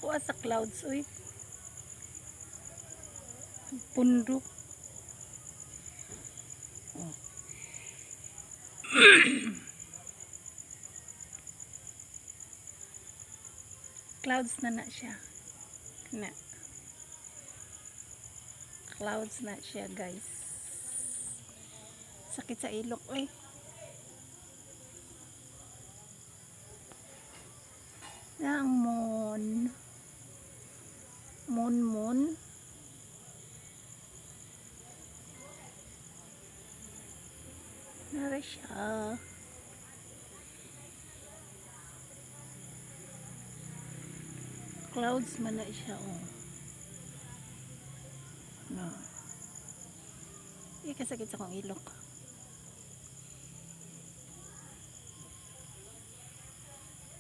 Kuha sa clouds, uy. Pundo. Oh. Clouds na na siya. Na. Clouds na siya, guys. Sakit sa ilok, uy. Na ang moon. Moon, moon. Nara siya. Clouds man na siya, oh. No. Eh, kasakit sa akong ilok.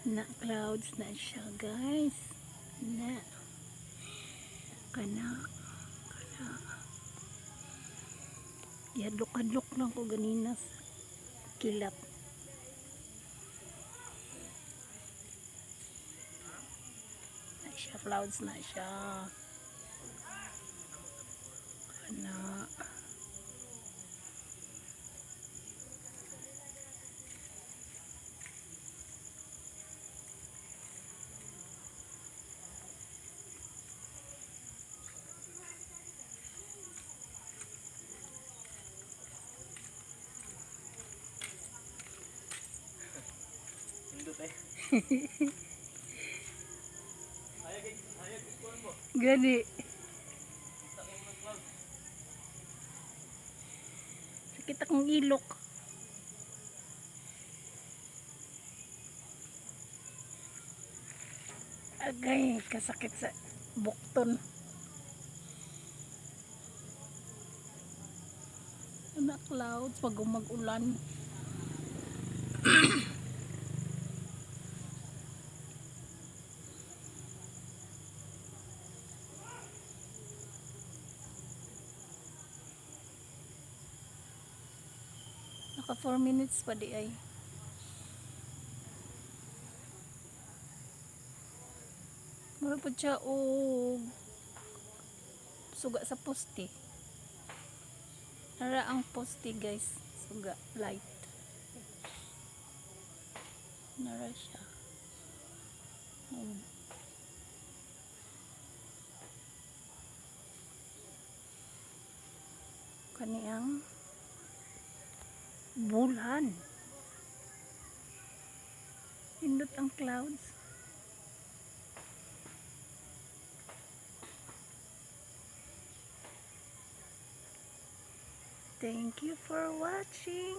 Na clouds na siya, guys. Na. Kana. Kana. Yadlok-adlok lang ko ganina sa kilat. Na siya, clouds na siya. Kana. Nindot eh. Hayag hayag kuan mo. Gani. Kita kay mga clouds. Sakit akong ilok. Agay, kasakit sa bukton. Ana clouds pag umag-ulan. Naka 4 minutes pa di ay. Mura po siya og suga sa poste. Nara ang poste, guys. Suga light. Nara siya. Kani ang bulan. Nindot ang clouds. Thank you for watching.